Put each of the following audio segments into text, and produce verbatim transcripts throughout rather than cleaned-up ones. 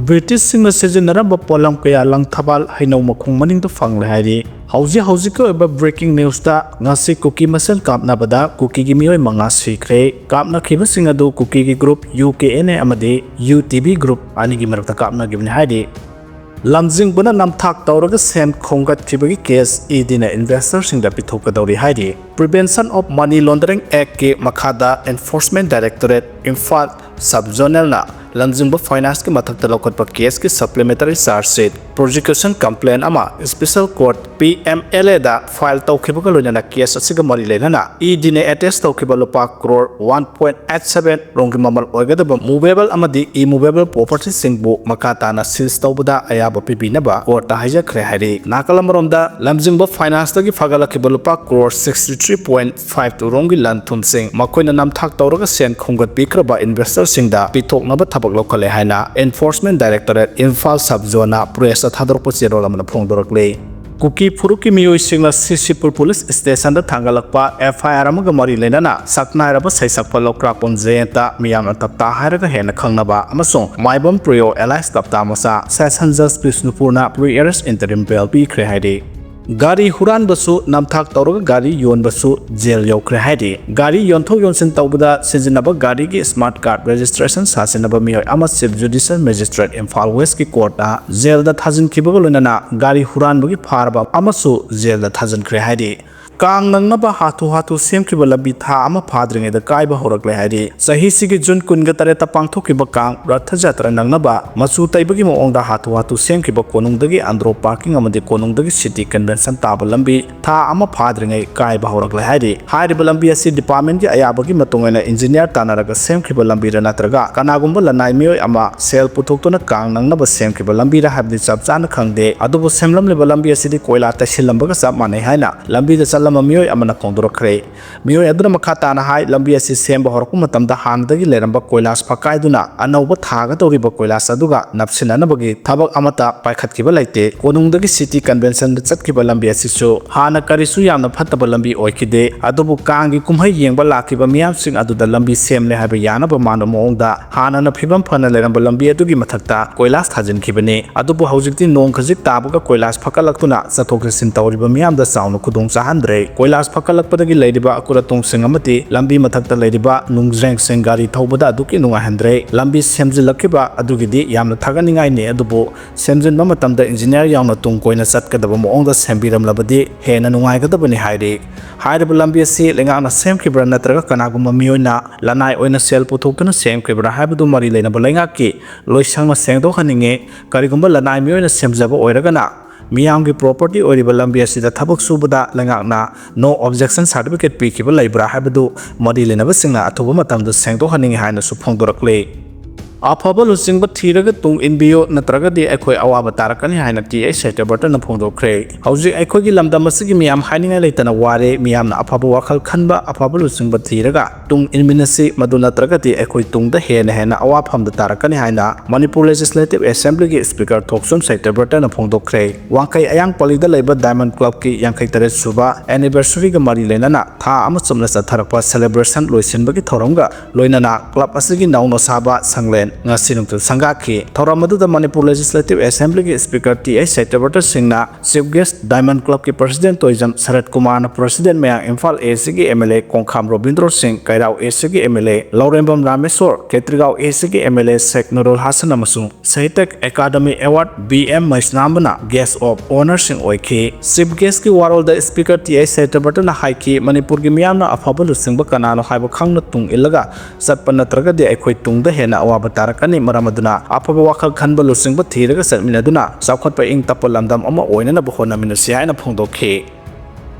ꯕ꯭ꯔꯤꯇꯤꯁꯁꯤꯡꯅ ꯁꯤꯖꯤꯟꯅꯔꯝꯕ ꯄꯣꯠꯂꯝ ꯀꯌꯥ ꯂꯪꯊꯕꯥꯜ ꯍꯩꯅꯧ ꯃꯈꯣꯡ ꯃꯅꯤꯡꯗ ꯐꯪꯂꯦ ꯍꯥꯏꯔꯤ꯫ ꯍꯧꯖꯤꯛ ꯍꯧꯖꯤꯛꯀꯤ ꯑꯣꯏꯕ breaking newsꯇ, ꯉꯁꯤ ꯀꯨꯀꯤ ꯃꯁꯦꯟ ꯀꯥꯞꯅꯕꯗ ꯀꯨꯀꯤꯒꯤ ꯃꯤꯑꯣꯏ ꯃꯉꯥ ꯁꯤꯈ꯭ꯔꯦ꯫ ꯀꯥꯞꯅꯈꯤꯕꯁꯤꯡ ꯑꯗꯨ ꯀꯨꯀꯤꯒꯤ group U K N A ꯑꯃꯗꯤ U T B group ꯑꯅꯤꯒꯤ ꯃꯔꯛꯇ ꯀꯥꯞꯅꯈꯤꯕꯅꯤ ꯍꯥꯏꯔꯤ꯫ ꯂꯝꯖꯤꯡꯕꯅ ꯅꯝꯊꯥꯛ ꯇꯧꯔꯒ ꯁꯦꯟ ꯈꯣꯝꯒꯠꯈꯤꯕꯒꯤ case EDꯅ investorꯁꯤꯡꯗ ꯄꯤꯊꯣꯛꯀꯗꯧꯔꯤ ꯍꯥꯏꯔꯤ꯫ Prevention of Money Laundering Actꯀꯤ ꯃꯈꯥꯗ Enforcement Directorate ꯏꯝꯐꯥꯜ Sub Zonalꯅ ꯂꯝꯖꯤꯡꯕ financeꯀꯤ ꯃꯊꯛꯇ ꯂꯧꯈꯠꯄ caseꯀꯤ supplementary charge sheet, prosecution complaint ꯑꯃ special court P M L Aꯗ file ꯇꯧꯈꯤꯕꯒ ꯂꯣꯏꯅꯅ case ꯑꯁꯤꯒ ꯃꯔꯤ ꯂꯩꯅꯅ EDꯅ attach ꯇꯧꯈꯤꯕ ꯂꯨꯄꯥ crore one point eight seven ꯔꯣꯝꯒꯤ ꯃꯃꯜ ꯑꯣꯏꯒꯗꯕ movable ꯑꯃꯗꯤ immovable propertyꯁꯤꯡꯕꯨ ꯃꯈꯥ ꯇꯥꯅ seize ꯇꯧꯕꯗ ꯑꯌꯥꯕ ꯄꯤꯕꯤꯅꯕ courtꯇ ꯍꯥꯏꯖꯈ꯭ꯔꯦ ꯍꯥꯏꯔꯤ꯫ ꯅꯥꯀꯜ ꯑꯃꯔꯣꯝꯗ, ꯂꯝꯖꯤꯡꯕ financeꯇꯒꯤ ꯐꯒꯠꯂꯛꯈꯤꯕ ꯂꯨꯄꯥ crore sixty three point five two ꯔꯣꯝꯒꯤ ꯂꯟ ꯊꯨꯝꯁꯤꯡ ꯃꯈꯣꯏꯅ ꯅꯝꯊꯥꯛ ꯇꯧꯔꯒ ꯁꯦꯟ ꯈꯣꯝꯒꯠꯄꯤꯈ꯭ꯔꯕ investorꯁꯤꯡꯗ ꯄꯤꯊꯣꯛꯅꯕ ꯊꯕꯛ ꯂꯧꯈꯠꯂꯦ ꯍꯥꯏꯅ Enforcement Directorate ꯏꯝꯐꯥꯜ Sub Zoneꯅ pressꯇ ꯊꯥꯗꯣꯔꯛꯄ ꯆꯦꯔꯣꯜ ꯑꯃꯅ ꯐꯣꯡꯗꯣꯔꯛꯂꯤ꯫ ꯀꯨꯀꯤ ꯐꯨꯔꯨꯞꯀꯤ ꯃꯤꯑꯣꯏꯁꯤꯡꯅ ꯁꯤꯁꯤꯄꯨꯔ police stationꯗ ꯊꯥꯡꯒꯠꯂꯛꯄ F I R ꯑꯃꯒ ꯃꯔꯤ ꯂꯩꯅꯅ ꯁꯛꯅꯥꯏꯔꯕ ꯁꯩꯁꯛꯄ ꯂꯧꯀ꯭ꯔꯥꯛꯄꯝ ꯖꯌꯟꯇ, ꯃꯤꯌꯥꯝꯅ ꯇꯞꯇꯥ ꯍꯥꯏꯔꯒ ꯍꯦꯟꯅ ꯈꯪꯅꯕ, ꯑꯃꯁꯨꯡ ꯃꯥꯏꯕꯝ ꯄ꯭ꯔꯤꯌꯣ alias ꯇꯞꯇꯥ ꯃꯆꯥ ꯁꯦꯁꯟꯖꯁ ꯕꯤꯁꯅꯨꯄꯨꯔꯅ pre-arrest interim bail ꯄꯤꯈ꯭ꯔꯦ ꯍꯥꯏꯔꯤ꯫ ꯒꯥꯔꯤ ꯍꯨꯔꯥꯟꯕꯁꯨ ꯅꯝꯊꯥꯛ ꯇꯧꯔꯒ ꯒꯥꯔꯤ ꯌꯣꯟꯕꯁꯨ ꯖꯦꯜ ꯌꯧꯈ꯭ꯔꯦ ꯍꯥꯏꯔꯤ꯫ ꯒꯥꯔꯤ ꯌꯣꯟꯊꯣꯛ ꯌꯣꯟꯁꯤꯟ ꯇꯧꯕꯗ ꯁꯤꯖꯤꯟꯅꯕ ꯒꯥꯔꯤꯒꯤ smart card registration ꯁꯥꯁꯤꯟꯅꯕ ꯃꯤꯑꯣꯏ ꯑꯃ Chief Judicial Magistrate ꯏꯝꯐꯥꯜ Westꯀꯤ courtꯅ ꯖꯦꯜꯗ ꯊꯥꯖꯤꯟꯈꯤꯕꯒ ꯂꯣꯏꯅꯅ ꯒꯥꯔꯤ ꯍꯨꯔꯥꯟꯕꯒꯤ ꯐꯥꯔꯕ ꯑꯃꯁꯨ ꯖꯦꯜꯗ ꯊꯥꯖꯤꯟꯈ꯭ꯔꯦ ꯍꯥꯏꯔꯤ꯫ ꯀꯥꯡ ꯅꯪꯅꯕ ꯍꯥꯊꯨ ꯍꯥꯊꯨ ꯁꯦꯝꯈꯤꯕ ꯂꯝꯕꯤ ꯊꯥ ꯑꯃ ꯐꯥꯗ꯭ꯔꯤꯉꯩꯗ ꯀꯥꯏꯕ ꯍꯧꯔꯛꯂꯦ ꯍꯥꯏꯔꯤ꯫ ꯆꯍꯤꯁꯤꯒꯤ ꯖꯨꯟ ꯀꯨꯟꯒ ꯇꯔꯦꯠꯇ ꯄꯥꯡꯊꯣꯛꯈꯤꯕ ꯀꯥꯡ ꯔꯊ ꯖꯇ꯭ꯔꯥ ꯅꯪꯅꯕ ꯃꯆꯨ ꯇꯩꯕꯒꯤ ꯃꯑꯣꯡꯗ ꯍꯥꯊꯨ ꯍꯥꯊꯨ ꯁꯦꯝꯈꯤꯕ ꯀꯣꯅꯨꯡꯗꯒꯤ ꯑꯟꯗ꯭ꯔꯣ parking ꯑꯃꯗꯤ ꯀꯣꯅꯨꯡꯗꯒꯤ city convention ꯇꯥꯕ ꯂꯝꯕꯤ ꯊꯥ ꯑꯃ ꯐꯥꯗ꯭ꯔꯤꯉꯩ ꯀꯥꯏꯕ ꯍꯧꯔꯛꯂꯦ ꯍꯥꯏꯔꯤ꯫ ꯍꯥꯏꯔꯤꯕ ꯂꯝꯕꯤ ꯑꯁꯤ departmentꯀꯤ ꯑꯌꯥꯕꯒꯤ ꯃꯇꯨꯡ ꯏꯟꯅ engineer ꯇꯥꯟꯅꯔꯒ ꯁꯦꯝꯈꯤꯕ ꯂꯝꯕꯤꯔ ꯅꯠꯇ꯭ꯔꯒ ꯀꯅꯥꯒꯨꯝꯕ ꯂꯅꯥꯏ ꯃꯤꯑꯣꯏ ꯑꯃ ꯁꯦꯜ ꯄꯨꯊꯣꯛꯇꯨꯅ ꯀꯥꯡ ꯅꯪꯅꯕ ꯁꯦꯝꯈꯤꯕ ꯂꯝꯕꯤꯔ ꯍꯥꯏꯕꯗꯤ ꯆꯞ ꯆꯥꯅ ꯈꯪꯗꯦ꯫ ꯑꯗꯨꯕꯨ ꯁꯦꯝꯂꯝꯂꯤꯕ ꯂꯝꯕꯤ ꯑꯁꯤꯗꯤ ꯀꯣꯏꯂꯥ ꯇꯩꯁꯤꯜꯂꯝꯕꯒ ꯆꯞ ꯃꯥꯟꯅꯩ ꯍꯥꯏꯅ ꯂꯝꯕꯤꯗ ꯆꯠꯂꯝꯕ ꯑꯃ ꯃꯤꯑꯣꯏ ꯑꯃꯅ ꯐꯣꯡꯗꯣꯔꯛꯈ꯭ꯔꯦ꯫ ꯃꯤꯑꯣꯏ ꯑꯗꯨꯅ ꯃꯈꯥ ꯇꯥꯅ ꯍꯥꯏ, ꯂꯝꯕꯤ ꯑꯁꯤ ꯁꯦꯝꯕ ꯍꯧꯔꯛꯄ ꯃꯇꯝꯗ ꯍꯥꯟꯅꯗꯒꯤ ꯂꯩꯔꯝꯕ ꯀꯣꯏꯂꯥꯁ ꯐꯛꯀꯥꯏꯗꯨꯅ ꯑꯅꯧꯕ ꯊꯥꯒꯗꯧꯔꯤꯕ ꯀꯣꯏꯂꯥꯁ ꯑꯗꯨꯒ ꯅꯞꯁꯤꯟꯅꯅꯕꯒꯤ ꯊꯕꯛ ꯑꯃꯠꯇ ꯄꯥꯏꯈꯠꯈꯤꯕ ꯂꯩꯇꯦ꯫ ꯀꯣꯅꯨꯡꯗꯒꯤ ꯁꯤꯇꯤ ꯀꯟꯚꯦꯟꯁꯟꯗ ꯆꯠꯈꯤꯕ ꯂꯝꯕꯤ ꯑꯁꯤꯁꯨ ꯍꯥꯟꯅ ꯀꯔꯤꯁꯨ ꯌꯥꯝꯅ ꯐꯠꯇꯕ ꯂꯝꯕꯤ ꯑꯣꯏꯈꯤꯗꯦ, ꯑꯗꯨꯕꯨ ꯀꯥꯡꯒꯤ ꯀꯨꯝꯍꯩ ꯌꯦꯡꯕ ꯂꯥꯛꯈꯤꯕ ꯃꯤꯌꯥꯝꯁꯤꯡ ꯑꯗꯨꯗ ꯂꯝꯕꯤ ꯁꯦꯝꯂꯦ ꯍꯥꯏꯕ ꯌꯥꯅꯕ ꯃꯥꯟꯕ ꯃꯑꯣꯡꯗ ꯍꯥꯟꯅꯅ ꯐꯤꯕꯝ ꯐꯅ ꯂꯩꯔꯝꯕ ꯂꯝꯕꯤ ꯑꯗꯨꯒꯤ ꯃꯊꯛꯇ ꯀꯣꯏꯂꯥꯁ ꯊꯥꯖꯤꯟꯈꯤꯕꯅꯤ꯫ ꯑꯗꯨꯕꯨ ꯍꯧꯖꯤꯛꯇꯤ ꯅꯣꯡ ꯈꯖꯤꯛ ꯇꯥꯕꯒ ꯀꯣꯏꯂꯥꯁ ꯐꯒꯠꯂꯛꯇꯨꯅ ꯆꯠꯊꯣꯛ ꯆꯠꯁꯤꯟ ꯇꯧꯔꯤꯕ ꯃꯤꯌꯥꯝꯗ ꯆꯥꯎꯅ ꯈꯨꯗꯣꯡ ꯆꯥꯍꯟꯗ꯭ꯔꯦ꯫ ꯀꯣꯏꯂꯥꯁ ꯐꯒꯠꯂꯛꯄꯗꯒꯤ ꯂꯩꯔꯤꯕ ꯑꯀꯨꯠ ꯑꯇꯣꯡꯁꯤꯡ ꯑꯃꯗꯤ ꯂꯝꯕꯤ ꯃꯊꯛꯇ ꯂꯩꯔꯤꯕ ꯅꯨꯡꯖ꯭ꯔꯦꯡꯁꯤꯡ ꯒꯥꯔꯤ ꯊꯧꯕꯗ ꯑꯗꯨꯛꯀꯤ ꯅꯨꯡꯉꯥꯏꯍꯟꯗ꯭ꯔꯦ꯫ ꯂꯝꯕꯤ ꯁꯦꯝꯖꯤꯜꯂꯛꯈꯤꯕ ꯑꯗꯨꯒꯤꯗꯤ ꯌꯥꯝꯅ ꯊꯥꯒꯠꯅꯤꯡꯉꯥꯏꯅꯤ, ꯑꯗꯨꯕꯨ ꯁꯦꯝꯖꯤꯟꯕ ꯃꯇꯝꯗ ꯏꯟꯖꯤꯅꯤꯌꯥꯔ ꯌꯥꯎꯅ ꯇꯨꯡ ꯀꯣꯏꯅ ꯆꯠꯀꯗꯕ ꯃꯑꯣꯡꯗ ꯁꯦꯝꯕꯤꯔꯝꯂꯕꯗꯤ ꯍꯦꯟꯅ ꯅꯨꯡꯉꯥꯏꯒꯗꯕꯅꯤ ꯍꯥꯏꯔꯤ꯫ ꯍꯥꯏꯔꯤꯕ ꯂꯝꯕꯤ ꯑꯁꯤ ꯂꯩꯉꯥꯛꯅ ꯁꯦꯝꯈꯤꯕ꯭ꯔꯥ ꯅꯠꯇ꯭ꯔꯒ ꯀꯅꯥꯒꯨꯝꯕ ꯃꯤꯑꯣꯏꯅ ꯂꯅꯥꯏ ꯑꯣꯏꯅ ꯁꯦꯜ ꯄꯨꯊꯣꯛꯇꯨꯅ ꯁꯦꯝꯈꯤꯕ꯭ꯔꯥ ꯍꯥꯏꯕꯗꯨ ꯃꯔꯤ ꯂꯩꯅꯕ ꯂꯩꯉꯥꯛꯀꯤ ꯂꯣꯏꯁꯪꯅ ꯁꯦꯡꯗꯣꯛꯍꯟꯅꯤꯡꯉꯤ꯫ ꯀꯔꯤꯒꯨꯝꯕ ꯂꯅꯥꯏ ꯃꯤꯑꯣꯏꯅ ꯁꯦꯝꯖꯕ ꯑꯣꯏꯔꯒꯅ ꯃꯤꯌꯥꯝꯒꯤ ꯄ꯭ꯔꯣꯄꯔꯇꯤ ꯑꯣꯏꯔꯤꯕ ꯂꯝꯕꯤ ꯑꯁꯤꯗ ꯊꯕꯛ ꯁꯨꯕꯗ ꯂꯩꯉꯥꯛꯅ ꯅꯣ ꯑꯣꯕꯖꯦꯛꯁꯟ ꯁꯥꯔꯇꯤꯐꯤꯀꯦꯠ ꯄꯤꯈꯤꯕ ꯂꯩꯕ꯭ꯔꯥ ꯍꯥꯏꯕꯗꯨ ꯃꯔꯤ ꯂꯩꯅꯕꯁꯤꯡꯅ ꯑꯊꯨꯕ ꯃꯇꯝꯗ ꯁꯦꯡꯗꯣꯛꯍꯟꯅꯤꯡꯏ ꯍꯥꯏꯅꯁꯨ ꯐꯣꯡꯗꯣꯔꯛꯂꯤ꯫ ꯑꯐꯕ ꯂꯨꯆꯤꯡꯕ ꯊꯤꯔꯒ ꯇꯨꯡ ꯏꯟꯕꯤꯌꯨ, ꯅꯠꯇ꯭ꯔꯒꯗꯤ ꯑꯩꯈꯣꯏ ꯑꯋꯥꯕ ꯇꯥꯔꯛꯀꯅꯤ ꯍꯥꯏꯅ ꯇꯤ ꯑꯩꯆ ꯁꯇ꯭ꯌꯕ꯭ꯔꯇꯅ ꯐꯣꯡꯗꯣꯛꯈ꯭ꯔꯦ꯫ ꯍꯧꯖꯤꯛ ꯑꯩꯈꯣꯏꯒꯤ ꯂꯝꯗꯝ ꯑꯁꯤꯒꯤ ꯃꯤꯌꯥꯝ ꯍꯥꯏꯅꯤꯡꯉꯥꯏ ꯂꯩꯇꯅ ꯋꯥꯔꯦ꯫ ꯃꯤꯌꯥꯝꯅ ꯑꯐꯕ ꯋꯥꯈꯜ ꯈꯟꯕ ꯑꯐꯕ ꯂꯨꯆꯤꯡꯕ ꯊꯤꯔꯒ ꯇꯨꯡ ꯏꯟꯃꯤꯟꯅꯁꯤ, ꯃꯗꯨ ꯅꯠꯇ꯭ꯔꯒꯗꯤ ꯑꯩꯈꯣꯏ ꯇꯨꯡꯗ ꯍꯦꯟꯅ ꯍꯦꯟꯅ ꯑꯋꯥꯐꯝꯗ ꯇꯥꯔꯛꯀꯅꯤ ꯍꯥꯏꯅ ꯃꯅꯤꯄꯨꯔ ꯂꯦꯖꯤꯁꯂꯦꯇꯤꯚ ꯑꯦꯁꯦꯝꯕ꯭ꯂꯤꯒꯤ ꯁ꯭ꯄꯤꯀꯔ ꯊꯣꯛꯆꯣꯝ ꯁꯇ꯭ꯌꯕ꯭ꯔꯇꯅ ꯐꯣꯡꯗꯣꯛꯈ꯭ꯔꯦ꯫ ꯋꯥꯡꯈꯩ ꯑꯌꯥꯡ ꯄꯜꯂꯤꯗ ꯂꯩꯕ ꯗꯥꯏꯃꯟ ꯀ꯭ꯂꯕꯀꯤ ꯌꯥꯡꯈꯩ ꯇꯔꯦꯠ ꯁꯨꯕ ꯑꯦꯅꯤꯚꯔꯁꯔꯤꯒ ꯃꯔꯤ ꯂꯩꯅꯅ ꯊꯥ ꯑꯃ ꯆꯨꯞꯅ ꯆꯠꯊꯔꯛꯄ ꯁꯦꯂꯦꯕ꯭ꯔꯦꯁꯟ ꯂꯣꯏꯁꯤꯟꯕꯒꯤ ꯊꯧꯔꯝꯒ ꯂꯣꯏꯅꯅ ꯀ꯭ꯂꯕ ꯑꯁꯤꯒꯤ ꯅꯧꯅ ꯁꯥꯕ ꯁꯪꯂꯦꯟ ꯉꯁꯤ ꯅꯨꯡꯊꯤꯜ ꯁꯪꯒꯥꯈꯤ꯫ ꯊꯧꯔꯝ ꯑꯗꯨꯗ ꯃꯅꯤꯄꯨꯔ ꯂꯦꯖꯤꯁꯂꯦꯇꯤꯚ ꯑꯦꯁꯦꯝꯕ꯭ꯂꯤꯒꯤ ꯁ꯭ꯄꯤꯀꯔ ꯇꯤ ꯑꯩꯆ ꯁꯇ꯭ꯌꯕ꯭ꯔꯇ ꯁꯤꯡꯅ ꯆꯤꯐ ꯒꯦꯁ꯭ꯠ, ꯗꯥꯏꯃꯟ ꯀ꯭ꯂꯕꯀꯤ ꯄ꯭ꯔꯁꯤꯗꯦꯟꯠ ꯇꯣꯏꯖꯝ ꯁꯔꯠ ꯀꯨꯃꯥꯔꯅ ꯄ꯭ꯔꯁꯤꯗꯦꯟꯠ, ꯃꯌꯥꯡ ꯏꯝꯐꯥꯜ ꯑꯦ ꯁꯤꯒꯤ M L A Kongkham Robindro Singh, Keirao ꯑꯦ ꯁꯤꯒꯤ M L A Laurembam Rameshwor, Khetrigao A ꯁꯤꯒꯤ M L A Sheikh Nurul Hassan ꯑꯃꯁꯨꯡ Sahitya academy award B M ꯃꯩꯁꯅꯥꯝꯕꯅ ꯒꯦꯁ꯭ꯠ ꯑꯣꯐ ꯑꯣꯅꯔꯁꯤꯡ ꯑꯣꯏꯈꯤ꯫ ꯆꯤꯐ ꯒꯦꯁ꯭ꯠꯀꯤ ꯋꯥꯔꯣꯜꯗ ꯁ꯭ꯄꯤꯀꯔ ꯇꯤ ꯑꯩꯆ ꯁꯇ꯭ꯌꯕ꯭ꯔꯇꯅ ꯍꯥꯏꯈꯤ, ꯃꯅꯤꯄꯨꯔꯒꯤ ꯃꯤꯌꯥꯝꯅ ꯑꯐꯕ ꯂꯨꯆꯤꯡꯕ ꯀꯅꯥꯅꯣ ꯍꯥꯏꯕ ꯈꯪꯅ ꯇꯨꯡ ꯏꯜꯂꯒ ꯆꯠꯄ ꯅꯠꯇ꯭ꯔꯒꯗꯤ ꯑꯩꯈꯣꯏ ꯇꯨꯡꯗ ꯍꯦꯟꯅ ꯑꯋꯥꯕ ꯇꯥꯔꯛꯀꯅꯤ꯫ ꯃꯔꯝ ꯑꯗꯨꯅ ꯑꯐꯕ ꯋꯥꯈꯜ ꯈꯟꯕ ꯂꯨꯆꯤꯡꯕ ꯊꯤꯔꯒ ꯆꯠꯃꯤꯟꯅꯗꯨꯅ ꯆꯥꯎꯈꯠꯄ ꯏꯪ ꯇꯞꯄ ꯂꯝꯗꯝ ꯑꯃ ꯑꯣꯏꯅꯅꯕ ꯍꯣꯠꯅꯃꯤꯟꯅꯁꯤ ꯍꯥꯏꯅ ꯐꯣꯡꯗꯣꯛꯈꯤ꯫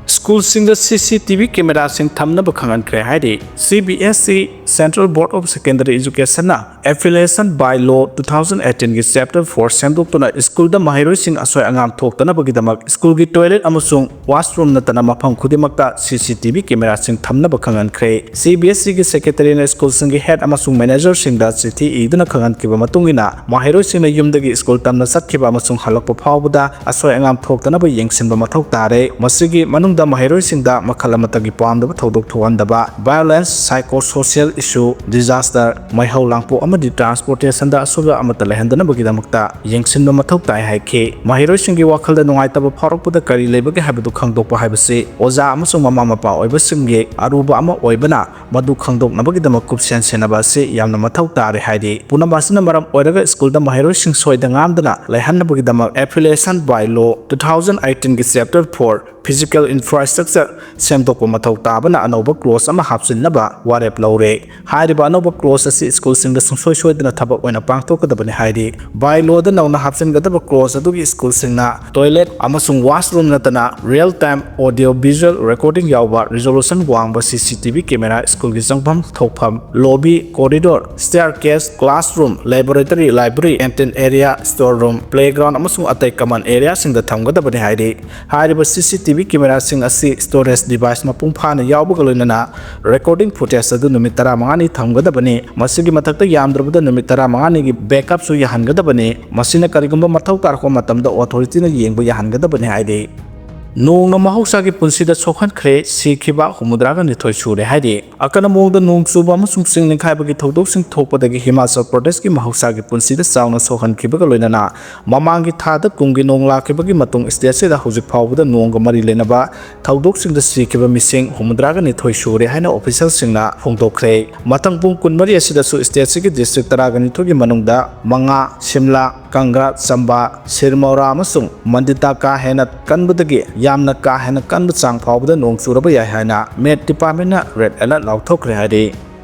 ꯁ꯭ꯀꯨꯜꯁꯤꯡꯗ ꯁꯤ ꯁꯤ ꯇꯤ ꯚꯤ ꯀꯦꯃꯦꯔꯥꯁꯤꯡ ꯊꯝꯅꯕ ꯈꯪꯍꯟꯈ꯭ꯔꯦ ꯍꯥꯏꯔꯤ꯫ C B S E, Central Board of Secondary Educationꯅ Affiliation By Law two thousand eighteenꯒꯤ Chapter four ꯁꯦꯝꯗꯣꯛꯇꯨꯅ ꯁ꯭ꯀꯨꯜꯗ ꯃꯍꯩꯔꯣꯏꯁꯤꯡ ꯑꯁꯣꯏ ꯑꯉꯥꯝ ꯊꯣꯛꯇꯅꯕꯒꯤꯗꯃꯛ ꯁ꯭ꯀꯨꯜꯒꯤ toilet ꯑꯃꯁꯨꯡ washroom ꯅꯠꯇꯅ ꯃꯐꯝ ꯈꯨꯗꯤꯡꯃꯛꯇ ꯁꯤ ꯁꯤ ꯇꯤ ꯚꯤ ꯀꯦꯃꯦꯔꯥꯁꯤꯡ ꯊꯝꯅꯕ ꯈꯪꯍꯟꯈ꯭ꯔꯦ꯫ ꯁꯤ ꯕꯤ ꯑꯦꯁ ꯏꯒꯤ Secretaryꯅ ꯁ꯭ꯀꯨꯜꯁꯤꯡꯒꯤ head ꯑꯃꯁꯨꯡ managerꯁꯤꯡꯗ ꯆꯤꯊꯤ ꯏꯗꯨꯅ ꯈꯪꯍꯟꯈꯤꯕ ꯃꯇꯨꯡ ꯏꯟꯅ, ꯃꯍꯩꯔꯣꯏꯁꯤꯡꯅ ꯌꯨꯝꯗꯒꯤ ꯁ꯭ꯀꯨꯜ ꯇꯝꯅ ꯆꯠꯈꯤꯕ ꯑꯃꯁꯨꯡ ꯍꯜꯂꯛꯄ ꯐꯥꯎꯕꯗ ꯑꯁꯣꯏ ꯑꯉꯥꯝ ꯊꯣꯛꯇꯅꯕ ꯌꯦꯡꯁꯤꯟꯕ ꯃꯊꯧ ꯇꯥꯔꯦ꯫ ꯃꯁꯤꯒꯤ ꯃꯅꯨꯡꯗ ꯃꯍꯩꯔꯣꯏꯁꯤꯡꯗ ꯃꯈꯜ ꯑꯃꯠꯇꯒꯤ ꯄꯥꯝꯗꯕ ꯊꯧꯗꯣꯛ ꯊꯣꯛꯍꯟꯗꯕ, violence, psychosocial issue, disaster, ꯃꯩꯍꯧ ꯂꯥꯡꯄꯣꯛ ꯑꯃꯗꯤ transportationꯗ ꯑꯁꯣꯏꯕ ꯑꯃꯠꯇ ꯂꯩꯍꯟꯗꯅꯕꯒꯤꯗꯃꯛꯇ ꯌꯦꯡꯁꯤꯟꯕ ꯃꯊꯧ ꯇꯥꯏ ꯍꯥꯏꯈꯤ꯫ ꯃꯍꯩꯔꯣꯏꯁꯤꯡꯒꯤ ꯋꯥꯈꯜꯗ ꯅꯨꯡꯉꯥꯏꯇꯕ ꯐꯥꯎꯔꯛꯄꯗ ꯀꯔꯤ ꯂꯩꯕꯒꯦ ꯍꯥꯏꯕꯗꯨ ꯈꯪꯗꯣꯛꯄ ꯍꯥꯏꯕꯁꯤ ꯑꯣꯖꯥ ꯑꯃꯁꯨꯡ ꯃꯃꯥ ꯃꯄꯥ ꯑꯣꯏꯕꯁꯤꯡꯒꯤ ꯑꯔꯨꯕ ꯑꯃ ꯑꯣꯏꯕꯅ, ꯃꯗꯨ ꯈꯪꯗꯣꯛꯅꯕꯒꯤꯗꯃꯛ ꯀꯨꯞꯁꯦꯟ ꯁꯦꯟꯅꯕ ꯑꯁꯤ ꯌꯥꯝꯅ ꯃꯊꯧ ꯇꯥꯔꯦ ꯍꯥꯏꯔꯤ꯫ ꯄꯨꯝꯅꯃꯛ ꯑꯁꯤꯅ ꯃꯔꯝ ꯑꯣꯏꯔꯒ ꯁ꯭ꯀꯨꯜꯗ ꯃꯍꯩꯔꯣꯏꯁꯤꯡ ꯁꯣꯏꯗ ꯉꯥꯝꯗꯅ ꯂꯩꯍꯟꯅꯕꯒꯤꯗꯃꯛ Affiliation By Law two thousand eighteenꯒꯤ Chapter four Physical Infrastructure ꯁꯦꯝꯗꯣꯛꯄ ꯃꯊꯧ ꯇꯥꯕꯅ ꯑꯅꯧꯕ clause ꯑꯃ ꯍꯥꯞꯆꯤꯟꯅꯕ ꯋꯥꯔꯦꯞ ꯂꯧꯔꯦ꯫ ꯍꯥꯏꯔꯤꯕ ꯑꯅꯧꯕ clause ꯑꯁꯤ ꯁ꯭ꯀꯨꯜꯁꯤꯡꯗ ꯁꯨꯡꯁꯣꯏ ꯁꯣꯏꯗꯅ ꯊꯕꯛ ꯑꯣꯏꯅ ꯄꯥꯡꯊꯣꯛꯀꯗꯕꯅꯤ ꯍꯥꯏꯔꯤ꯫ By lawꯗ ꯅꯧꯅ ꯍꯥꯞꯆꯤꯟꯒꯗꯕ clause ꯑꯗꯨꯒꯤ ꯁ꯭ꯀꯨꯜꯁꯤꯡꯅ toilet ꯑꯃꯁꯨꯡ washroom ꯅꯠꯇꯅ real time audio visual recording ꯌꯥꯎꯕ resolution ꯋꯥꯡꯕ C C T V camera, ꯁ꯭ꯀꯨꯜꯒꯤ ꯆꯪꯐꯝ, ꯊꯣꯛꯐꯝ, lobby, corridor, staircase, classroom, laboratory, library, canteen area, store room, playground ꯑꯃꯁꯨꯡ ꯑꯇꯩ common areaꯁꯤꯡꯗ ꯊꯝꯒꯗꯕꯅꯤ ꯍꯥꯏꯔꯤ꯫ ꯍꯥꯏꯔꯤꯕ C C T V cameraꯁꯤꯡ ꯑꯁꯤ storage device ꯃꯄꯨꯡ ꯐꯥꯅ ꯌꯥꯎꯕꯒ ꯂꯣꯏꯅꯅ recording footage ꯑꯗꯨ ꯅꯨꯃꯤꯠ ꯇꯔꯥꯃꯉꯥꯅꯤ ꯊꯝꯒꯗꯕꯅꯤ꯫ ꯃꯁꯤꯒꯤ ꯃꯊꯛꯇ ꯌꯥꯝꯗ꯭ꯔꯕꯗ ꯅꯨꯃꯤꯠ ꯇꯔꯥꯃꯉꯥꯅꯤꯒꯤ backupꯁꯨ ꯌꯥꯍꯟꯒꯗꯕꯅꯤ꯫ ꯃꯁꯤꯅ ꯀꯔꯤꯒꯨꯝꯕ ꯃꯊꯧ ꯇꯥꯔꯛꯄ ꯃꯇꯝꯗ authorityꯅ ꯌꯦꯡꯕ ꯌꯥꯍꯟꯒꯗꯕꯅꯤ ꯍꯥꯏꯔꯤ꯫ ꯅꯣꯡꯅ ꯃꯍꯧꯁꯥꯒꯤ ꯄꯨꯟꯁꯤꯗ ꯁꯣꯛꯍꯟꯈ꯭ꯔꯦ, ꯁꯤꯈꯤꯕ ꯍꯨꯝꯐꯨꯇꯔꯥꯒ ꯅꯤꯊꯣꯏ ꯁꯨꯔꯦ ꯍꯥꯏꯔꯤ꯫ ꯑꯀꯟꯕ ꯃꯑꯣꯡꯗ ꯅꯣꯡ ꯆꯨꯕ ꯑꯃꯁꯨꯡ ꯆꯤꯡ ꯅꯤꯡꯈꯥꯏꯕꯒꯤ ꯊꯧꯗꯣꯛꯁꯤꯡ ꯊꯣꯛꯄꯗꯒꯤ ꯍꯤꯃꯥꯆꯜ ꯄ꯭ꯔꯗꯦꯁꯀꯤ ꯃꯍꯧꯁꯥꯒꯤ ꯄꯨꯟꯁꯤꯗ ꯆꯥꯎꯅ ꯁꯣꯛꯍꯟꯈꯤꯕꯒ ꯂꯣꯏꯅꯅ ꯃꯃꯥꯡꯒꯤ ꯊꯥꯗ ꯀꯨꯝꯒꯤ ꯅꯣꯡ ꯂꯥꯛꯈꯤꯕꯒꯤ ꯃꯇꯨꯡ stateꯁꯤꯗ ꯍꯧꯖꯤꯛ ꯐꯥꯎꯕꯗ ꯅꯣꯡꯒ ꯃꯔꯤ ꯂꯩꯅꯕ ꯊꯧꯗꯣꯛꯁꯤꯡꯗ ꯁꯤꯈꯤꯕ ꯃꯤꯁꯤꯡ ꯍꯨꯝꯐꯨꯇꯔꯥꯒ ꯅꯤꯊꯣꯏ ꯁꯨꯔꯦ ꯍꯥꯏꯅ officialꯁꯤꯡꯅ ꯐꯣꯡꯗꯣꯛꯈ꯭ꯔꯦ꯫ ꯃꯊꯪ ꯄꯨꯡ ꯀꯨꯟꯃꯔꯤ ꯑꯁꯤꯗꯁꯨ stateꯁꯤꯒꯤ district ꯇꯔꯥꯒ ꯅꯤꯊꯣꯏꯒꯤ ꯃꯅꯨꯡꯗ ꯃꯉꯥ, ꯁꯤꯝꯂꯥ, ꯀꯪꯒ꯭ꯔꯥ, ꯆꯝꯕꯥ, ꯁꯤꯔꯃꯧꯔꯥ ꯑꯃꯁꯨꯡ ꯃꯟꯗꯤꯇꯥ ꯀꯥ ꯍꯦꯟꯅ ꯀꯟꯕꯗꯒꯤ ꯌꯥꯝꯅ ꯀꯥ ꯍꯦꯟꯅ ꯀꯟꯕ ꯆꯥꯡ ꯐꯥꯎꯕꯗ ꯅꯣꯡ ꯆꯨꯔꯕ ꯌꯥꯏ ꯍꯥꯏꯅ Met Departmentꯅ red alert ꯂꯥꯎꯊꯣꯛꯈ꯭ꯔꯦ ꯍꯥꯏꯔꯤ꯫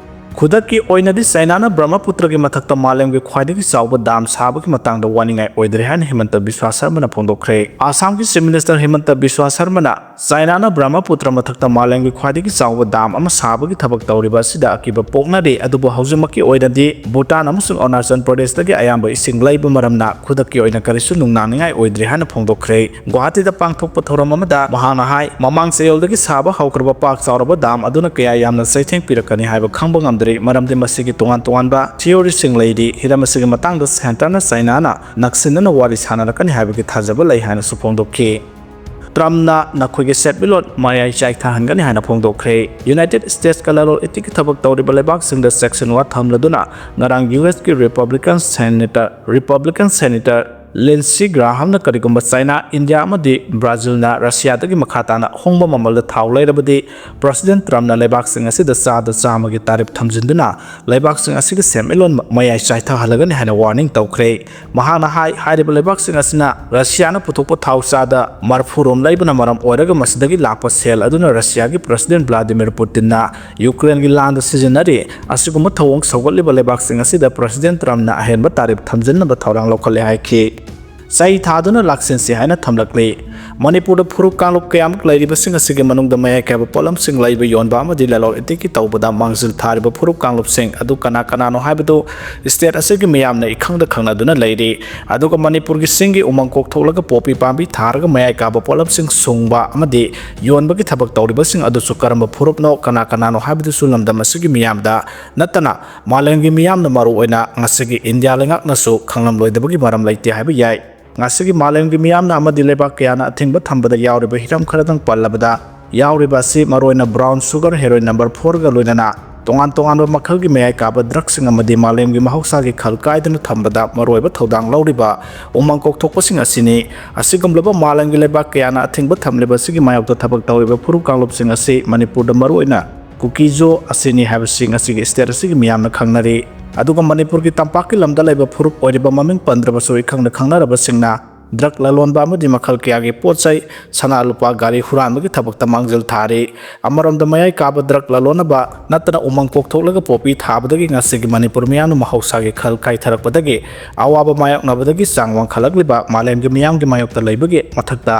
ꯈꯨꯗꯛꯀꯤ ꯑꯣꯏꯅꯗꯤ ꯆꯥꯏꯅꯥꯅ ꯕ꯭ꯔꯍꯃꯄꯨꯇ꯭ꯔꯒꯤ ꯃꯊꯛꯇ ꯃꯥꯂꯦꯝꯒꯤ ꯈ꯭ꯋꯥꯏꯗꯒꯤ ꯆꯥꯎꯕ dam ꯁꯥꯕꯒꯤ ꯃꯇꯥꯡꯗ ꯋꯥꯅꯤꯡꯉꯥꯏ ꯑꯣꯏꯗ꯭ꯔꯦ ꯍꯥꯏꯅ ꯍꯤꯃꯟꯇ ꯕꯤꯁ꯭ꯋꯥ ꯁꯔꯃꯅ ꯐꯣꯡꯗꯣꯛꯈ꯭ꯔꯦ꯫ ꯑꯁꯥꯝꯒꯤ Chief Minister ꯍꯤꯃꯟꯇ ꯕꯤꯁ꯭ꯋꯥ ꯁꯔꯃꯅ ꯆꯥꯏꯅꯥꯅ ꯕ꯭ꯔꯍꯃꯄꯨꯇ꯭ꯔ ꯃꯊꯛꯇ ꯃꯥꯂꯦꯝꯒꯤ ꯈ꯭ꯋꯥꯏꯗꯒꯤ ꯆꯥꯎꯕ ꯗꯥꯝ ꯑꯃ ꯁꯥꯕꯒꯤ ꯊꯕꯛ ꯇꯧꯔꯤꯕ ꯑꯁꯤꯗ ꯑꯀꯤꯕ ꯄꯣꯛꯅꯔꯤ, ꯑꯗꯨꯕꯨ ꯍꯧꯖꯤꯛꯃꯛꯀꯤ ꯑꯣꯏꯅꯗꯤ ꯚꯨꯇꯥꯟ ꯑꯃꯁꯨꯡ ꯑꯔꯨꯅꯥꯆꯜ ꯄ꯭ꯔꯗꯦꯁꯇꯒꯤ ꯑꯌꯥꯝꯕ ꯏꯁꯤꯡ ꯂꯩꯕ ꯃꯔꯝꯅ ꯈꯨꯗꯛꯀꯤ ꯑꯣꯏꯅ ꯀꯔꯤꯁꯨ ꯅꯨꯡꯅꯥꯡꯅꯤꯡꯉꯥꯏ ꯑꯣꯏꯗ꯭ꯔꯤ ꯍꯥꯏꯅ ꯐꯣꯡꯗꯣꯛꯈ꯭ꯔꯦ꯫ ꯒꯨꯋꯥꯍꯥꯇꯤꯗ ꯄꯥꯡꯊꯣꯛꯄ ꯊꯧꯔꯝ ꯑꯃꯗ ꯃꯍꯥꯛꯅ ꯍꯥꯏ, ꯃꯃꯥꯡ ꯆꯌꯣꯜꯗꯒꯤ ꯁꯥꯕ ꯍꯧꯈ꯭ꯔꯕ ꯄꯥꯛ ꯆꯥꯎꯔꯕ ꯗꯥꯝ ꯑꯗꯨꯅ ꯀꯌꯥ ꯌꯥꯝꯅ ꯆꯩꯊꯦꯡ ꯄꯤꯔꯛꯀꯅꯤ ꯍꯥꯏꯕ ꯈꯪꯕ ꯉꯝꯗ꯭ꯔꯤ, ꯃꯔꯝꯗꯤ ꯃꯁꯤꯒꯤ ꯇꯣꯉꯥꯟ ꯇꯣꯉꯥꯟꯕ ꯊꯤꯑꯣꯔꯤꯁꯤꯡ ꯂꯩꯔꯤ꯫ ꯍꯤꯔꯝ ꯑꯁꯤꯒꯤ ꯃꯇꯥꯡꯗ ꯁꯦꯟꯇꯔꯅ ꯆꯥꯏꯅꯥꯅ ꯅꯛꯁꯤꯟꯅꯅ ꯋꯥꯔꯤ ꯁꯥꯟꯅꯔꯛꯀꯅꯤ ꯍꯥꯏꯕꯒꯤ ꯊꯥꯖꯕ ꯂꯩ ꯍꯥꯏꯅꯁꯨ ꯐꯣꯡꯗꯣꯛꯈꯤ꯫ ꯇ꯭ꯔꯝꯞꯅ ꯅꯈꯣꯏꯒꯤ ꯁꯦꯟꯃꯤꯠꯂꯣꯟ ꯃꯌꯥꯏ ꯆꯥꯏꯊꯍꯟꯒꯅꯤ ꯍꯥꯏꯅ ꯐꯣꯡꯗꯣꯛꯈ꯭ꯔꯦ꯫ ꯌꯨꯅꯥꯏꯇꯦꯗ ꯁ꯭ꯇꯦꯠꯁꯀ ꯂꯂꯣꯟ ꯏꯇꯤꯛꯀꯤ ꯊꯕꯛ ꯇꯧꯔꯤꯕ ꯂꯩꯕꯥꯛꯁꯤꯡꯗ ꯆꯦꯛꯁꯤꯟꯋꯥ ꯊꯝꯂꯗꯨꯅ ꯉꯔꯥꯡ ꯌꯨ ꯑꯦꯁꯀꯤ ꯔꯤꯄꯕ꯭ꯂꯤꯀꯟ ꯁꯦꯅꯦꯇꯔ, ꯔꯤꯄꯕ꯭ꯂꯤꯀꯟ ꯁꯦꯅꯦꯇꯔ ꯂꯤꯟꯁꯤ ꯒ꯭ꯔꯥꯍꯥꯝꯅ ꯀꯔꯤꯒꯨꯝꯕ ꯆꯥꯏꯅꯥ, ꯏꯟꯗꯤꯌꯥ ꯑꯃꯗꯤ ꯕ꯭ꯔꯥꯖꯤꯜꯅ ꯔꯁꯤꯌꯥꯗꯒꯤ ꯃꯈꯥ ꯇꯥꯅ ꯑꯍꯣꯡꯕ ꯃꯃꯜꯗ ꯊꯥꯎ ꯂꯩꯔꯕꯗꯤ ꯄ꯭ꯔꯁꯤꯗꯦꯟ ꯇ꯭ꯔꯝꯞꯅ ꯂꯩꯕꯥꯛꯁꯤꯡ ꯑꯁꯤꯗ ꯆꯥꯗ ꯆꯥꯝꯃꯒꯤ ꯇꯥꯔꯤꯐ ꯊꯝꯖꯤꯟꯗꯨꯅ ꯂꯩꯕꯥꯛꯁꯤꯡ ꯑꯁꯤꯒꯤ ꯁꯦꯟꯃꯤꯠꯂꯣꯟ ꯃꯌꯥꯏ ꯆꯥꯏꯊꯍꯜꯂꯒꯅꯤ ꯍꯥꯏꯅ ꯋꯥꯔꯅꯤꯡ ꯇꯧꯈ꯭ꯔꯦ꯫ ꯃꯍꯥꯛꯅ ꯍꯥꯏ, ꯍꯥꯏꯔꯤꯕ ꯂꯩꯕꯥꯛꯁꯤꯡ ꯑꯁꯤꯅ ꯔꯁꯤꯌꯥꯅ ꯄꯨꯊꯣꯛꯄ ꯊꯥꯎ ꯆꯥꯗ ꯃꯔꯐꯨ ꯔꯣꯝ ꯂꯩꯕꯅ ꯃꯔꯝ ꯑꯣꯏꯔꯒ ꯃꯁꯤꯗꯒꯤ ꯂꯥꯛꯄ ꯁꯦꯜ ꯑꯗꯨꯅ ꯔꯁꯤꯌꯥꯒꯤ ꯄ꯭ꯔꯁꯤꯗꯦꯟ ꯚ꯭ꯂꯥꯗꯤꯃꯤꯔ ꯄꯨꯇꯤꯟꯅ ꯌꯨꯀ꯭ꯔꯦꯟꯒꯤ ꯂꯥꯟꯗ ꯁꯤꯖꯤꯟꯅꯔꯤ꯫ ꯑꯁꯤꯒꯨꯝꯕ ꯊꯧꯑꯣꯡ ꯁꯧꯒꯠꯂꯤꯕ ꯂꯩꯕꯥꯛꯁꯤꯡ ꯑꯁꯤꯗ ꯄ꯭ꯔꯁꯤꯗꯦꯟ ꯇ꯭ꯔꯝꯞꯅ ꯑꯍꯦꯟꯕ ꯇꯥꯔꯤꯐ ꯊꯝꯖꯤꯟꯅꯕ ꯊꯧꯔꯥꯡ ꯂꯧꯈꯠꯂꯦ ꯍꯥꯏꯈꯤ꯫ ꯆꯩ ꯊꯥꯗꯨꯅ ꯂꯥꯛꯁꯤꯟꯁꯤ ꯍꯥꯏꯅ ꯊꯝꯂꯛꯂꯤ꯫ ꯃꯅꯤꯄꯨꯔꯗ ꯐꯨꯔꯨꯞ ꯀꯥꯡꯂꯨꯞ ꯀꯌꯥꯃꯨꯛ ꯂꯩꯔꯤꯕꯁꯤꯡ ꯑꯁꯤꯒꯤ ꯃꯅꯨꯡꯗ ꯃꯌꯥꯏ ꯀꯥꯏꯕ ꯄꯣꯠꯂꯝꯁꯤꯡ ꯂꯩꯕ ꯌꯣꯟꯕ ꯑꯃꯗꯤ ꯂꯂꯣꯟ ꯏꯇꯤꯛꯀꯤ ꯇꯧꯕꯗ ꯃꯥꯡꯖꯤꯜ ꯊꯥꯔꯤꯕ ꯐꯨꯔꯨꯞ ꯀꯥꯡꯂꯨꯞꯁꯤꯡ ꯑꯗꯨ ꯀꯅꯥ ꯀꯅꯥꯅꯣ ꯍꯥꯏꯕꯗꯨ ꯁ꯭ꯇꯦꯠ ꯑꯁꯤꯒꯤ ꯃꯤꯌꯥꯝꯅ ꯏꯈꯪꯗ ꯈꯪꯅꯗꯨꯅ ꯂꯩꯔꯤ꯫ ꯑꯗꯨꯒ ꯃꯅꯤꯄꯨꯔꯒꯤ ꯆꯤꯡꯒꯤ ꯎꯃꯪ ꯀꯣꯛꯊꯣꯛꯂꯒ ꯄꯣꯄꯤ ꯄꯥꯝꯕꯤ ꯊꯥꯔꯒ ꯃꯌꯥꯏ ꯀꯥꯕ ꯄꯣꯠꯂꯝꯁꯤꯡ ꯁꯨꯡꯕ ꯑꯃꯗꯤ ꯌꯣꯟꯕꯒꯤ ꯊꯕꯛ ꯇꯧꯔꯤꯕꯁꯤꯡ ꯑꯗꯨꯁꯨ ꯀꯔꯝꯕ ꯐꯨꯔꯨꯞꯅꯣ, ꯀꯅꯥ ꯀꯅꯥꯅꯣ ꯍꯥꯏꯕꯗꯨꯁꯨ ꯂꯝꯗꯝ ꯑꯁꯤꯒꯤ ꯃꯤꯌꯥꯝꯗ ꯅꯠꯇꯅ ꯃꯥꯂꯦꯝꯒꯤ ꯃꯤꯌꯥꯝꯅ ꯃꯔꯨꯑꯣꯏꯅ ꯉꯁꯤꯒꯤ ꯏꯟꯗꯤꯌꯥ ꯂꯩꯉꯥꯛꯅꯁꯨ ꯈꯪꯂꯝꯂꯣꯏꯗꯕꯒꯤ ꯃꯔꯝ ꯂꯩꯇꯦ ꯍꯥꯏꯕ ꯌꯥꯏ꯫ ꯉꯁꯤꯒꯤ ꯃꯥꯂꯦꯝꯒꯤ ꯃꯤꯌꯥꯝꯅ ꯑꯃꯗꯤ ꯂꯩꯕꯥꯛ ꯀꯌꯥꯅ ꯑꯊꯤꯡꯕ ꯊꯝꯕꯗ ꯌꯥꯎꯔꯤꯕ ꯍꯤꯔꯝ ꯈꯔꯗꯪ ꯄꯜꯂꯕꯗ, ꯌꯥꯎꯔꯤꯕ ꯑꯁꯤ ꯃꯔꯨꯑꯣꯏꯅ brown sugar, heroin number fourꯒ ꯂꯣꯏꯅꯅ ꯇꯣꯉꯥꯟ ꯇꯣꯉꯥꯟꯕ ꯃꯈꯜꯒꯤ ꯃꯌꯥꯏ ꯀꯥꯕ drugꯁꯤꯡ ꯑꯃꯗꯤ ꯃꯥꯂꯦꯝꯒꯤ ꯃꯍꯧꯁꯥꯒꯤ ꯈꯜ ꯀꯥꯏꯗꯅ ꯊꯝꯕꯗ ꯃꯔꯨꯑꯣꯏꯕ ꯊꯧꯗꯥꯡ ꯂꯧꯔꯤꯕ ꯎꯃꯪ ꯀꯣꯛꯊꯣꯛꯄꯁꯤꯡ ꯑꯁꯤꯅꯤ꯫ ꯑꯁꯤꯒꯨꯝꯂꯕ ꯃꯥꯂꯦꯝꯒꯤ ꯂꯩꯕꯥꯛ ꯀꯌꯥꯅ ꯑꯊꯤꯡꯕ ꯊꯝꯂꯤꯕ ꯑꯁꯤꯒꯤ ꯃꯥꯌꯣꯛꯇ ꯊꯕꯛ ꯇꯧꯔꯤꯕ ꯐꯨꯔꯨꯞ ꯀꯥꯡꯂꯨꯞꯁꯤꯡ ꯑꯁꯤ ꯃꯅꯤꯄꯨꯔꯗ ꯃꯔꯨꯑꯣꯏꯅ ꯀꯨꯀꯤꯖꯣ ꯑꯁꯤꯅꯤ ꯍꯥꯏꯕꯁꯤ ꯉꯁꯤꯒꯤ state ꯑꯁꯤꯒꯤ ꯃꯤꯌꯥꯝꯅ ꯈꯪꯅꯔꯤ꯫ ꯑꯗꯨꯒ ꯃꯅꯤꯄꯨꯔꯒꯤ ꯇꯝꯄꯥꯛꯀꯤ ꯂꯝꯗ ꯂꯩꯕ ꯐꯨꯔꯨꯞ ꯑꯣꯏꯔꯤꯕ ꯃꯃꯤꯡ ꯄꯟꯗ꯭ꯔꯕꯁꯨ ꯏꯈꯪꯗ ꯈꯪꯅꯔꯕꯁꯤꯡꯅ drug ꯂꯂꯣꯟꯕ ꯑꯃꯗꯤ ꯃꯈꯜ ꯀꯌꯥꯒꯤ ꯄꯣꯠ ꯆꯩ, ꯁꯅꯥ ꯂꯨꯄꯥ, ꯒꯥꯔꯤ ꯍꯨꯔꯥꯟꯕꯒꯤ ꯊꯕꯛꯇ ꯃꯥꯡꯖꯤꯜ ꯊꯥꯔꯤ꯫ ꯑꯃꯔꯣꯝꯗ ꯃꯌꯥꯏ ꯀꯥꯕ drug ꯂꯂꯣꯟꯅꯕ ꯅꯠꯇꯅ ꯎꯃꯪ ꯀꯣꯛꯊꯣꯛꯂꯒ ꯄꯣꯄꯤ ꯊꯥꯕꯗꯒꯤ ꯉꯁꯤꯒꯤ ꯃꯅꯤꯄꯨꯔ ꯃꯤꯌꯥꯝꯅ ꯃꯍꯧꯁꯥꯒꯤ ꯈꯜ ꯀꯥꯏꯊꯔꯛꯄꯗꯒꯤ ꯑꯋꯥꯕ ꯃꯥꯌꯣꯛꯅꯕꯗꯒꯤ ꯆꯥꯡ ꯋꯥꯡꯈꯠꯂꯛꯂꯤꯕ ꯃꯥꯂꯦꯝꯒꯤ ꯃꯤꯌꯥꯝꯒꯤ ꯃꯥꯌꯣꯛꯇ ꯂꯩꯕꯒꯤ ꯃꯊꯛꯇ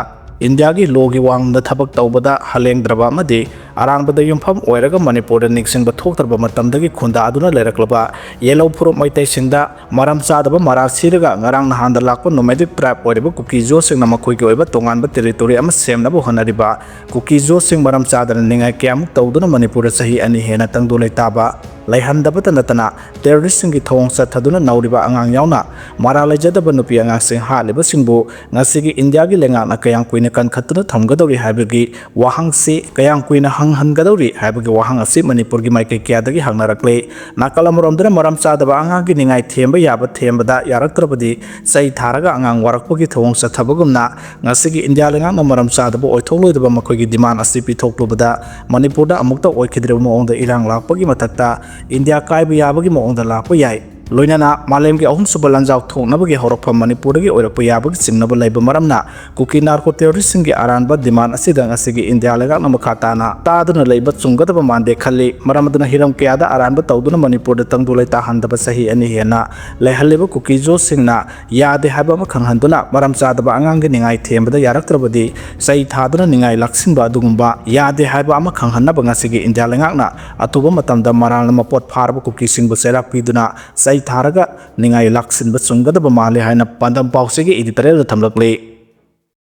ꯏꯟꯗꯤꯌꯥꯒꯤ ꯂꯣꯒꯤ ꯋꯥꯡꯃꯗ ꯊꯕꯛ ꯇꯧꯕꯗ ꯍꯜꯂꯦꯡꯗ꯭ꯔꯕ ꯑꯃꯗꯤ ꯑꯔꯥꯟꯕꯗ ꯌꯨꯝꯐꯝ ꯑꯣꯏꯔꯒ ꯃꯅꯤꯄꯨꯔꯗ ꯅꯤꯡꯁꯤꯡꯕ ꯊꯣꯛꯇ꯭ꯔꯕ ꯃꯇꯝꯗꯒꯤ ꯈꯨꯟꯗꯥꯗꯨꯅ ꯂꯩꯔꯛꯂꯕ ꯌꯦꯜꯍꯧ ꯐꯨꯔꯨꯞ ꯃꯩꯇꯩꯁꯤꯡꯗ ꯃꯔꯝ ꯆꯥꯗꯕ ꯃꯔꯥꯜ ꯁꯤꯔꯒ ꯉꯔꯥꯡ ꯅꯍꯥꯟꯗ ꯂꯥꯛꯄ nomadic tribe ꯑꯣꯏꯔꯤꯕ ꯀꯨꯀꯤ ꯖꯣꯁꯤꯡꯅ ꯃꯈꯣꯏꯒꯤ ꯑꯣꯏꯕ ꯇꯣꯉꯥꯟꯕ territory ꯑꯃ ꯁꯦꯝꯅꯕ ꯍꯣꯠꯅꯔꯤꯕ ꯀꯨꯀꯤ ꯖꯣꯁꯤꯡ ꯃꯔꯝ ꯆꯥꯗꯅ ꯅꯤꯡꯉꯥꯏ ꯀꯌꯥꯃꯨꯛ ꯇꯧꯗꯨꯅ ꯃꯅꯤꯄꯨꯔꯗ ꯆꯍꯤ ꯑꯅꯤ ꯍꯦꯟꯅ ꯇꯪꯗꯨ ꯂꯩꯇꯥꯕ ꯂꯩꯍꯟꯗꯕꯇ ꯅꯠꯇꯅ terroristꯁꯤꯡꯒꯤ ꯊꯧꯑꯣꯡ ꯆꯠꯊꯗꯨꯅ ꯅꯧꯔꯤꯕ ꯑꯉꯥꯡ ꯌꯥꯎꯅ ꯃꯔꯥꯜ ꯂꯩꯖꯗꯕ ꯅꯨꯄꯤ ꯑꯉꯥꯡꯁꯤꯡ ꯍꯥꯠꯂꯤꯕꯁꯤꯡꯕꯨ ꯉꯁꯤꯒꯤ ꯏꯟꯗꯤꯌꯥꯒꯤ ꯂꯩꯉꯥꯛꯅ ꯀꯌꯥꯝ ꯀꯨꯏꯅ ꯀꯟꯈꯠꯇꯨꯅ ꯊꯝꯒꯗꯧꯔꯤ ꯍꯥꯏꯕꯒꯤ ꯋꯥꯍꯪꯁꯤ ꯀꯌꯥꯝ ꯀꯨꯏꯅ ꯍꯪꯍꯟꯒꯗꯧꯔꯤ ꯍꯥꯏꯕꯒꯤ ꯋꯥꯍꯪ ꯑꯁꯤ ꯃꯅꯤꯄꯨꯔꯒꯤ ꯃꯥꯏꯀꯩ ꯀꯌꯥꯗꯒꯤ ꯍꯪꯅꯔꯛꯂꯦ꯫ ꯅꯥꯀꯜ ꯑꯃꯔꯣꯝꯗꯅ ꯃꯔꯝ ꯆꯥꯗꯕ ꯑꯉꯥꯡꯒꯤ ꯅꯤꯡꯉꯥꯏ ꯊꯦꯝꯕ ꯌꯥꯕ ꯊꯦꯝꯕꯗ ꯌꯥꯔꯛꯇ꯭ꯔꯕꯗꯤ ꯆꯩ ꯊꯥꯔꯒ ꯑꯉꯥꯡ ꯋꯥꯔꯛꯄꯒꯤ ꯊꯧꯑꯣꯡ ꯆꯠꯊꯕꯒꯨꯝꯅ ꯉꯁꯤꯒꯤ ꯏꯟꯗꯤꯌꯥ ꯂꯩꯉꯥꯛꯅ ꯃꯔꯝ ꯆꯥꯗꯕ ꯑꯣꯏꯊꯣꯛꯂꯣꯏꯗꯕ ꯃꯈꯣꯏꯒꯤ demand ꯑꯁꯤ ꯄꯤꯊꯣꯛꯂꯨꯕꯗ ꯃꯅꯤꯄꯨꯔꯗ ꯑꯃꯨꯛꯇ ꯑꯣꯏꯈꯤꯗ꯭ꯔꯤꯕ ꯃꯑꯣꯡꯗ ꯏꯔꯥꯡ ꯂꯥꯛꯄꯒꯤ ꯃꯊꯛꯇ ꯏꯟꯗꯤꯌꯥ ꯀꯥꯏꯕ ꯌꯥꯕꯒꯤ ꯃꯑꯣꯡꯗ ꯂꯥꯛꯄ ꯌꯥꯏ꯫ ꯂꯣꯏꯅꯅ ꯃꯥꯂꯦꯝꯒꯤ ꯑꯍꯨꯝꯁꯨꯕ ꯂꯥꯟꯖꯥꯎ ꯊꯣꯛꯅꯕꯒꯤ ꯍꯧꯔꯛꯐꯝ ꯃꯅꯤꯄꯨꯔꯗꯒꯤ ꯑꯣꯏꯔꯛꯄ ꯌꯥꯕꯒꯤ ꯆꯤꯡꯅꯕ ꯂꯩꯕ ꯃꯔꯝꯅ ꯀꯨꯀꯤ narco terroristꯁꯤꯡꯒꯤ ꯑꯔꯥꯟꯕ demand ꯑꯁꯤꯗ ꯉꯁꯤꯒꯤ ꯏꯟꯗꯤꯌꯥ ꯂꯩꯉꯥꯛꯅ ꯃꯈꯥ ꯇꯥꯅ ꯇꯥꯗꯨꯅ ꯂꯩꯕ ꯆꯨꯝꯒꯗꯕ ꯃꯥꯟꯗꯦ ꯈꯜꯂꯤ꯫ ꯃꯔꯝ ꯑꯗꯨꯅ ꯍꯤꯔꯝ ꯀꯌꯥꯗ ꯑꯔꯥꯟꯕ ꯇꯧꯗꯨꯅ ꯃꯅꯤꯄꯨꯔꯗ ꯇꯪꯗꯨ ꯂꯩꯇꯥꯍꯟꯗꯕ ꯆꯍꯤ ꯑꯅꯤ ꯍꯦꯟꯅ ꯂꯩꯍꯜꯂꯤꯕ ꯀꯨꯀꯤ ꯖꯣꯁꯤꯡꯅ ꯌꯥꯗꯦ ꯍꯥꯏꯕ ꯑꯃ ꯈꯪꯍꯟꯗꯨꯅ ꯃꯔꯝ ꯆꯥꯗꯕ ꯑꯉꯥꯡꯒꯤ ꯅꯤꯡꯉꯥꯏ ꯊꯦꯝꯕꯗ ꯌꯥꯔꯛꯇ꯭ꯔꯕꯗꯤ ꯆꯩ ꯊꯥꯗꯨꯅ ꯅꯤꯡꯉꯥꯏ ꯂꯥꯛꯁꯤꯟꯕ ꯑꯗꯨꯒꯨꯝꯕ ꯌꯥꯗꯦ ꯍꯥꯏꯕ ꯑꯃ ꯈꯪꯍꯟꯅꯕ ꯉꯁꯤꯒꯤ ꯏꯟꯗꯤꯌꯥ ꯂꯩꯉꯥꯛꯅ ꯑꯊꯨꯕ ꯃꯇꯝꯗ ꯃꯔꯥꯜꯅ ꯃꯄꯣꯠ ꯐꯥꯔꯕ ꯀꯨꯀꯤꯁꯤꯡꯕꯨ ꯆꯩꯔꯥꯛ ꯄꯤꯗꯨꯅ ꯆꯩ ꯊꯥꯔꯒ ꯅꯤꯡꯉꯥꯏ ꯂꯥꯛꯁꯤꯟꯕ ꯆꯨꯝꯒꯗꯕ ꯃꯥꯜꯂꯤ ꯍꯥꯏꯅ ꯄꯥꯟꯗꯝ ꯄꯥꯎꯆꯦꯒꯤ editorialꯗ ꯊꯝꯂꯛꯂꯤ꯫